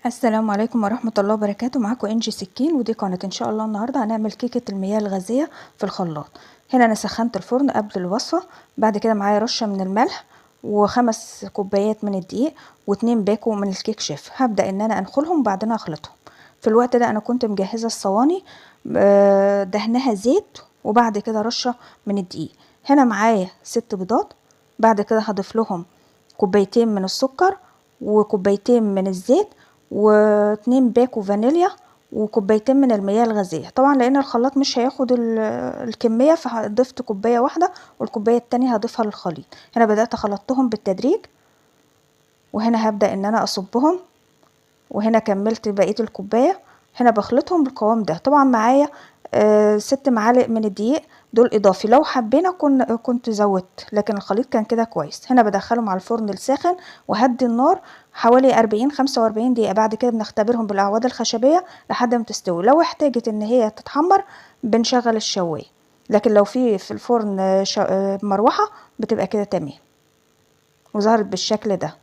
السلام عليكم ورحمة الله وبركاته. معاكم انجي سكين، ودي قناة. ان شاء الله النهاردة هنعمل كيكة المياه الغازية في الخلاط. هنا انا سخنت الفرن قبل الوصفة. بعد كده معايا رشة من الملح و5 كوبايات من الدقيق و2 باكو من الكيك شيف. هبدأ ان انا انخلهم وبعدين اخلطهم. في الوقت ده انا كنت مجهزة الصواني، دهنها زيت وبعد كده رشة من الدقيق. هنا معايا 6 بيضات. بعد كده هضيف لهم كوبايتين من السكر وكوبايتين من الزيت و2 باكو فانيليا وكوبايتين من المياه الغازية. طبعا لان الخلاط مش هياخد الكمية فضفت كوباية واحدة، والكوباية التانية هضيفها للخليط. هنا بدأت اخلطهم بالتدريج، وهنا هبدأ ان انا اصبهم، وهنا كملت بقية الكوباية. هنا بخلطهم بالقوام ده. طبعا معايا 6 معالق من الدقيق، دول اضافي، لو حبينا كنت زودت، لكن الخليط كان كده كويس. هنا بدخلهم على الفرن الساخن وهدي النار حوالي 40-45 دقيقة. بعد كده بنختبرهم بالاعواد الخشبية لحد ما تستوي. لو احتاجت ان هي تتحمر بنشغل الشواية، لكن لو في الفرن مروحة بتبقى كده تمام. وظهرت بالشكل ده.